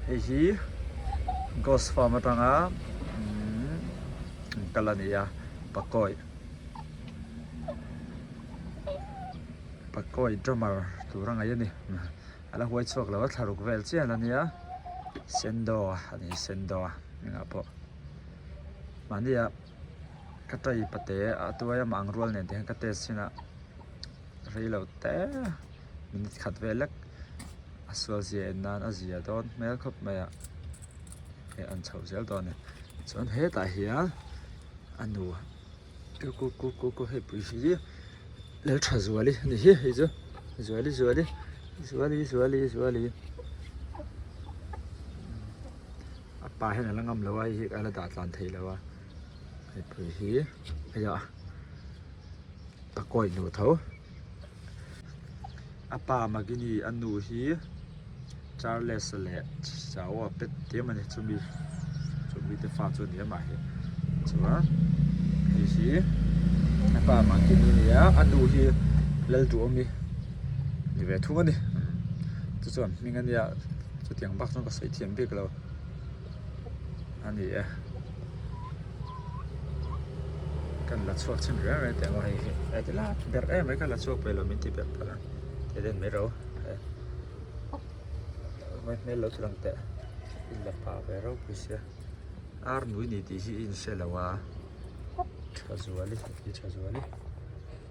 Hei hi Ghost Farm atanga kal a ni a Pakawi Pakawi drummer tur a ngaih a ni a la huai chhuak lo a thlaruk vel chian a nia Sendo a ni Sendo engah pawh mahnia ka tai pate a tuai a mang rual nen te hian ka test chhin a rei lo te minute khat vel lek a sual zia en nan a zia dawn hmel khawp mai a hei an chhoh zel dawn a ni chuan hetah hian a nu ku ku ku ku hei pui hi Lalthazuali a ni hi hei chu Zuali Zuali Zuali Zuali Zuali a pa hian a la ngam lo a hei hi a la dah tlan thei lo a hei pui hi hei a a kawi hnu tho a pa Magini a nu hi Charles a leh Chau a pet diam a ni chumi chumi te fa chu a ni a mahni chuan hei hi a pa Magini a ni a a nu hi Lalduhawmi ni ve thung a ni chu chuan hming a nia chutiang bak chuan ka sawi thiam bik lo a ni e. Kan la chhuak chhin reng reng teh ang aw hei hi he ti lai ber em mai kha la chhuak peih lo min ti ber palh a ti den mai ro he hmel lo ti lang teh in la pa ve ropui sia ar nui ni tih hi i inhre lo a tha zuali i tha zuali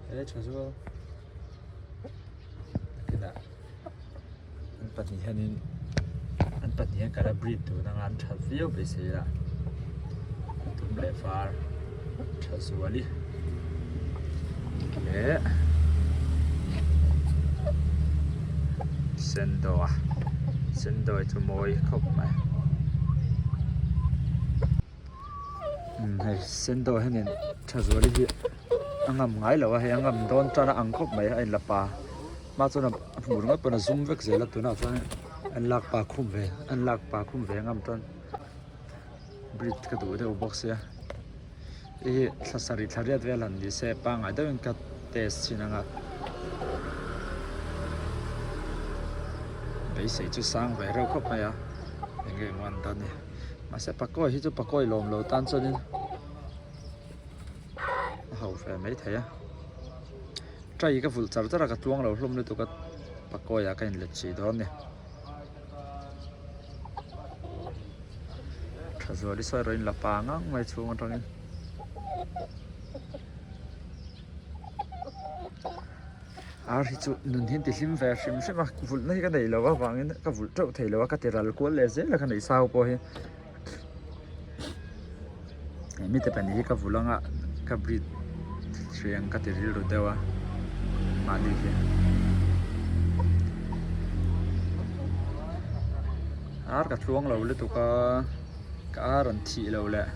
he tha zual nakinah. An pahnih hianin an pahnih hian ka la breed tun anga an that viau beisei a dum leh var tha zuali leh sendo a sendo hi chu mawi khawp mai. Hei sendo hianin tha zuali hi a ngam ngai lo a hei a ngam dawn tan a ang khawp mai a inla pa hma chuan a hmuh ringawt pawn a zum vek zel a tunah chuan an lak pa khum ve an lak pa khum ve ngam tan bridge ka duh deuh bawk sia hei hi thla sarih thla riat vel han ni se pangngai deuhin ka test chhin ang a beisei chu sang ve reuh khawp mai a eng nge maw an dan ni. Mahse pakawi hi chu pakawi lawm lo tan chuanin a ho ve mai thei a tray ka vulh char char a ka tluang lo hlawm lutuk a pakawi ah ka inlet chih dawn a ni tha zual i sawi rawh in la pa ngang mai chhung atangin. Ar hi chu nun hi an ti hlim ve hrim hrim a vulhna hi ka nei lo avangin ka vulh teuh thei lo a ka ti ral kual leh zel a ka neih sau pawh hi he mite pahnih hi ka vulh anga ka breed hriang ka ti rilru deuh a mahni hi ar ka tluang lo lutuk a ka ar an thih loh leh.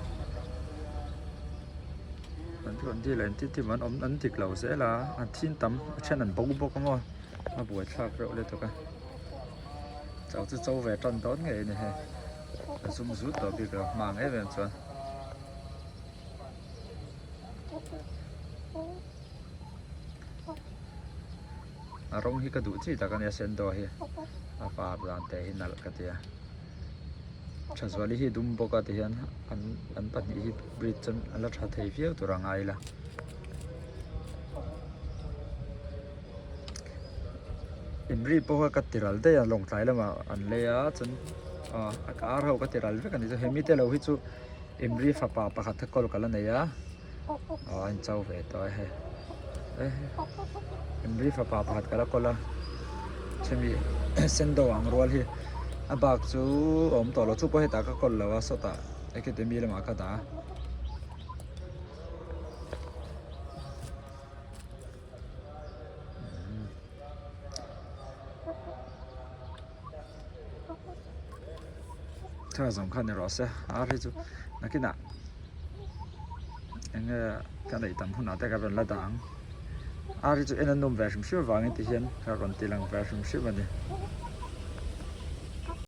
An thu an dil a engtin tin an awm an dik lo zel a an thin tam a then an bo bawk a maw a buaithlak reuh lutuk a cho chu cho ve tan dawn ngei a ni hei a zum zut tawh bik lo hma ang em em chuan. A rawng hi ka duh chi tak a nia sendo hi a var dan te hi nalh ka ti a. Thazuali hi dum bawk a tihian an an pahnih hi bridge chuan a la tha thei viau tur a ngai la. Inri pawh kha ka ti ral daih a lawngtlai lamah an lei a chuan ah a ar ho ka ti ral vek a ni chu hemi te lo hi chu Inri fapa pakhat kha kawl ka la nei a aw a incho ve tawh a hei Inri fapa pakhat ka la kawl a chumi sendo ang rual hi a bak chu a awm tawh lo chu pawh hetah ka kawl lo a sawtah academy lamah ka dah a. Thla zawng kha ni rawh se ar hi chu nakinah eng nge ka neih tam hunah te ka rawn la dah ang ar hi chu en a nawm ve hrim hrim avangin ti hian ka rawn ti lang ve hrim hrim a ni.